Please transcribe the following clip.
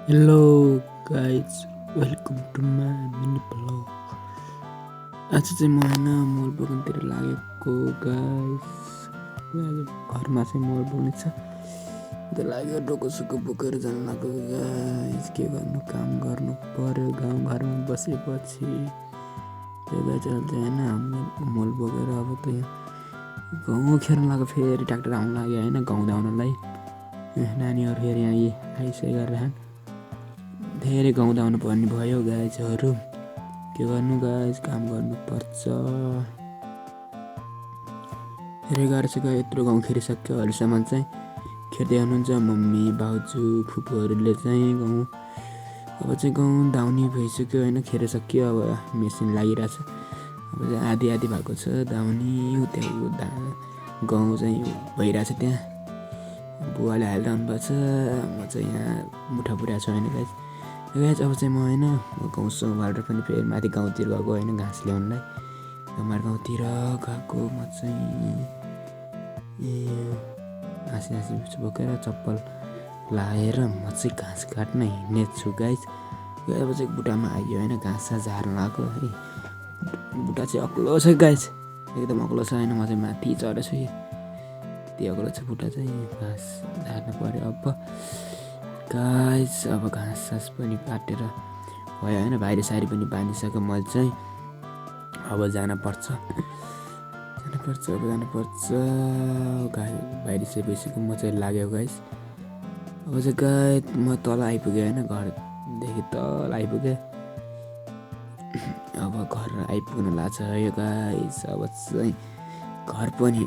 Hello guys, welcome to my mini vlog. आज चाहिँ म होइन मल बगानतिर लागेको गाइस। घरमा चाहिँ मल बग्ने छ, त्यो लाग्यो डोकोसुको बोकेर जान लाग्यो गाइस। के गर्नु, काम गर्नु पर्यो गाउँघरमा बसेपछि। त्यो गाइस चाहिँ होइन हामीले मल बोकेर अब त गाउँ खेर्न लाग्यो। फेरि ट्र्याक्टर आउनु लाग्यो होइन गाउँ धाउनलाई। नानीहरू फेरि यहाँ आइसकेर धेरै गाउँ धाउनु पर्ने भयो गाइजहरू। के गर्नु गाइज, काम गर्नुपर्छ। धेरै गाह्रो छ गाइस। यत्रो गाउँ खेरिसक्यो। अहिलेसम्म चाहिँ खेर्दै हुनुहुन्छ मम्मी बाउजू फुपूहरूले चाहिँ गाउँ। अब चाहिँ गाउँ धाउने भइसक्यो होइन, खेरिसक्यो। अब मेसिन लागिरहेछ। अब चाहिँ आधी आधी भएको छ धाउने। त्यहाँ गाउँ चाहिँ भइरहेछ। त्यहाँ बुवाले हालिरहनु भएको छ। म चाहिँ यहाँ मुठा पुऱ्याएको छु होइन गाइज। अब चाहिँ म होइन गाउँ साउँ पनि फेरि माथि गाउँतिर गएको होइन घाँस ल्याउनुलाई। हाम्रो गाउँतिर गएको म चाहिँ हाँसी बोकेर चप्पल लाएर म चाहिँ घाँस काट्न हिँड्ने छु गाइज। अब चाहिँ बुट्टामा आइयो होइन, घाँस सास झार्न लाग्यो है। बुट्टा चाहिँ अग्लो छ गाइज, एकदम अग्लो छ होइन। म चाहिँ माथि चढेको छु। त्यो अग्लो छ बुट्टा चाहिँ, घाँस झार्नु पऱ्यो अब गाइस। अब घाँस सास पनि काटेर भयो होइन, बाहिर सारी पनि बाँधिसक्यो मैले चाहिँ। अब जानुपर्छ। बाहिर चाहिँ बेसीको म चाहिँ लाग्यो गाइस। अब चाहिँ गाइस म तल आइपुगेँ होइन, घरदेखि तल आइपुगेँ। अब घर आइपुग्नु लाग्छ यो गाइस। अब चाहिँ घर पनि